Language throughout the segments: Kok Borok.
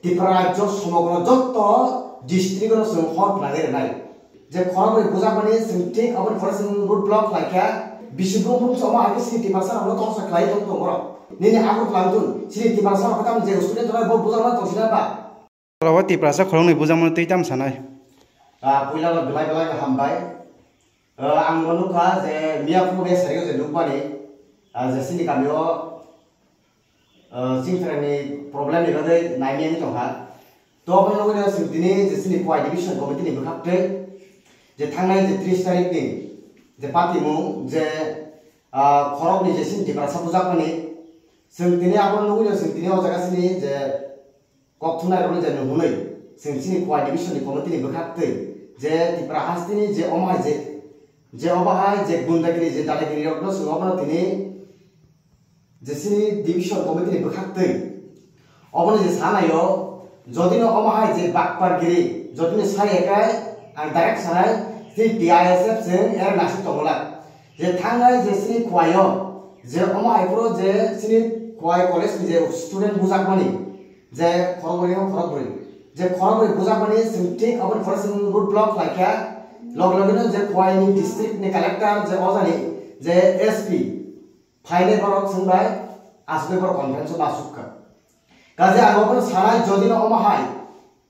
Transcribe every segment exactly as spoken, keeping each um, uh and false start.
Tripura rajyo somogro jotto district-o chwng hor khlaiwi rwnai. Je khoroknwi bujakmani chwng thik aboni pore chwng road block khlaikha. Bisi brum brum se omo hai khe chini Tiprasa rokno torsa khlai tong tongo borok. Nini Agartala wngtun, chini Tiprasa rok khe tamo je student rok bo bujakma tong sina ba? Oro Tiprasa khoroknwi bujakmano twi tamo sanai. Ah, puila no belai belai no hambai. Ah, ang no nukha je miya phuru miya sarigo je nukmani, ah, je chini kamio, ah, chini pherani problem ni bagwi naimani tongkha. To aboni bagwi no chwng tini je chini Khowai division committee ni bwkhak twi je thangnai je tris tarik ni je patimung je, ah, khoroknwi je chini Tiprasa bujakmani chwng tini abo nugwi no chwng tini o jaga chini je kok thumnai rokno je no hwnwi, chwng chini Khowai division ni committee ni bwkhak twi je Tripura hasteni je omo hai je, je obo hai je gundagiri je dalagiri rokno chwng obono tini je chini division committee ni bwkhak twi obono je sanaio, jodi no omo hai je bakpar giri, jodi no sai ekai ang direct sanai, chini T I S F chwng er nasik tongwlak. Je thangnai je chini Khowai o je omo hai phuru je chini Khowai college ni je student bujakmani, je khoroknwi no khorokbrwi. Je khorokbrwi bujakmani chwng thik aboni pore chwng road block khlaikha. Loge loge no je Khowai ni district ni collector je ojani je S P phainai borok chwng bai aswk borok conference o ma sukha. Kaje ang obono sanai jodi no omo hai.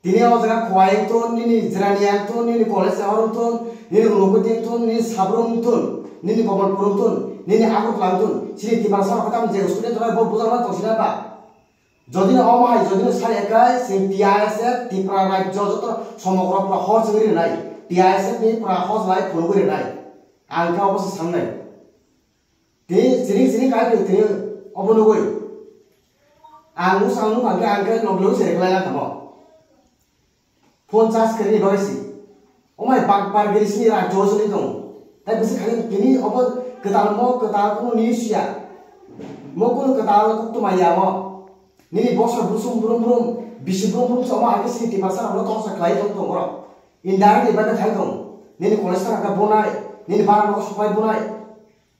Tini o jaga Khowai wngthun, nini Jirania wngthun, nini college sahor wngthun, nini Unakoti wngthun, nini Sabrum wngthun, nini Gopalpur wngthun, nini Agartala wngthun, chini Tiprasa rok tamo je student rok bo bujakma tong sina ba? Jodi no omo hai, jodi no sai ekai, chwng T I S F, Tripura rajyo joto somogro pura hor chwngwi rwnai, T I S F ni pura hojlai phunugwi rwnai. Ang khe obo se sangnai. Tini siring siring kai phai tini obo nugwi. Ang no sang nung hwnkhe ang khe log log se khlai lang tamo. Phone charge khaini bagwi si. Omai bak bak giri sini ra jo sini tong. Tai bisi khali tini obo kwtal mo kwtal kuno news ya. Mo kuno kwtal kok tuma ya mo. Nini bosor busum brum brum bisi brum brum sama hai sini Tiprasa rok no tongsa khlai tong tong borok. Indirectly bana khai tong. Nini college thang ka bonai, nini bara no sopai bonai.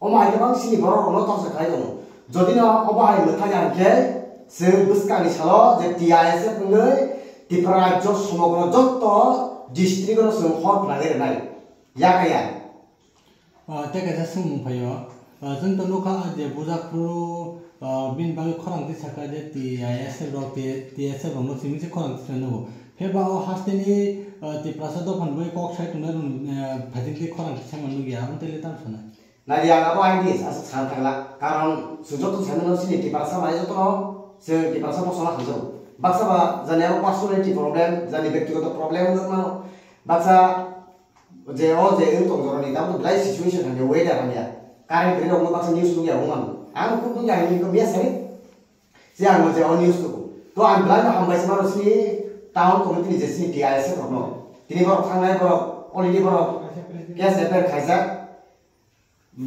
Omo hai khe bang sini borok rokno tongsa khlai tongo. Jodi no obo hai mwthai ya hwnkhe, chwng bwskangni salo je T I S F wngwi Tripura rajyo somogro jotto district-o chwng hor phnangwi rwnai. Yakaya. Ah, tei kaisa swngmung phaio. Ah, chwng to nukha je bujak phuru, ah, bini bagwi khorang twi sakha je T I S F rok, T-, T S F rokno simi se khorang twi sa nugo. Phiya ba o hasteni, ah, Tiprasa dophani bagwi kok sai tongnai rok, ah, phaidi twi khorang twi sama nukya, abo tei le tamo sanai. Nai di ang abo aini aswk san thangla, karon chwng joto sai mano chini Tiprasa mai jotono chwng Tiprasa bosongno hamjago. Baksa ba jani abo personality problem, jani bektigoto problem wngwi mano. Baksa je o je wng tong jorani tabuk belai situation hamya, weather hamya. Current gari rokno baksa news nukya wng mano. Ang kuk nukya hinwi miya sari. Je ang je o news tuku. To ang belai no hambai se mano chini town committee ni je chini T I S F rokno. Tini borok thangnai borok, already borok case F I R khaijak.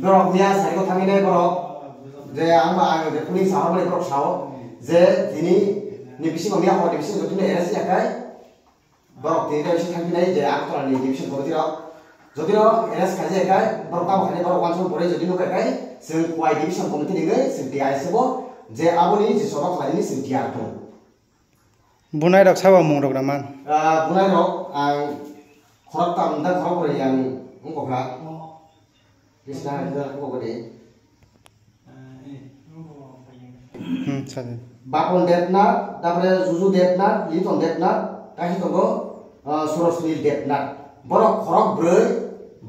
Borok miya sai ko thangwi nai borok. Je ang ba ang je police sahor mani borok sao. Je tini ni bisingo miya hor ni bisingo tini arrest ya kai. Borok tini ta bisingo thangwi nai je Agartala ni division committee rok. Jodi no arrest khaijak kai, borok tamo khainai borok uansuk borok jodi no kai kai, chwng Khowai division committee ni wngwi chwng T I S F o je aboni je choba khlaini chwng T R tong. Bunai rok sabo mung rok naman? Ah, bunai rok ang khorok tam da khorok rwi ang wngkha. Krishna da wngkha de. Hmm, sadi. Bapon Debnath, tapore Juju Debnath, Liton Debnath, kaisa tongo, ah, Surosnil Debnath. Borok khorok brwi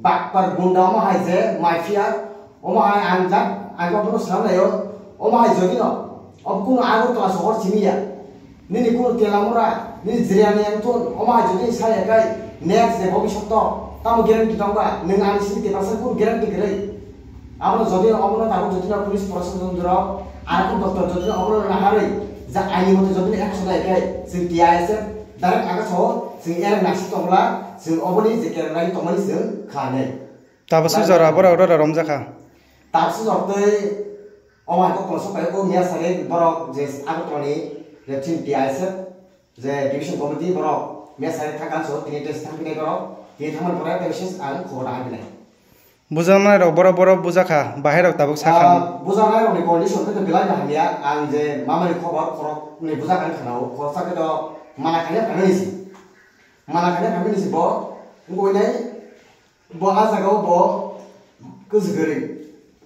bakpar gunda omo hai je mafia, omo hai ang jak, ang kok bono sal naio, omo hai jodi no, ob kuno Agartala sohor simi ya. Nini kuno Telamura, nini Jirania wngthun, omo hai jodi saya kai, next je bobisotto, tamo guarantee tong ba, nwng ani simi Tiprasa kuno guarantee kwrwi. Abono jodi obono tabuk jodi no police proshashan rok, arphuh doptor jodi no obono naharwi, ja aini mote jodi no action lai kai, chwng T I S F direct aga sao, chwng er nasi tongla, chwng oboni je kereng lai tongmani chwng kha nai. Tabuk se jora borok rora romjakha. Tabuk se jora tei omo hai kok kono sok pai ko miya sari borok je Agartala ni je chini T I S F je division committee borok miya sari thang kan so tini test thang pinai borok tini thang man pore tei ses ang khobor nang pinai. Bujaknai rok borok borok bujakha, bahai rok tabuk sakha. Ah, bujaknai rokni condition khe to belai no hamya, ang je mamani khobor khorok ni bujakha wngkha na, o khoroksa khe to mana khaina phaimani si. Mana khaina phaimani si bo, wngkha nai bo a jaga o bo kwchwgwrwi.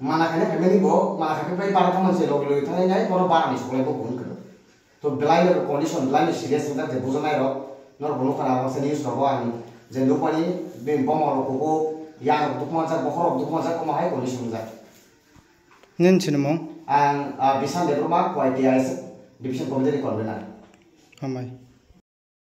Mana khaina phaimani bo, mana khaina pai para tongmani se logi logi thangnai nai, bono bara ni suklai bo phone khe. To belai no condition belai no serious wngjak je bujaknai rok, norok bo nukha na, wngsa news rogo ang je nukmani bini boma rok kuku, yang rok dukma jak, bokhorok dukma jak, omo hai condition wngjak. Nini sinimung? Ang, ah, Bishan Debbarma, K Y T I S division committee ni convener. Hambai.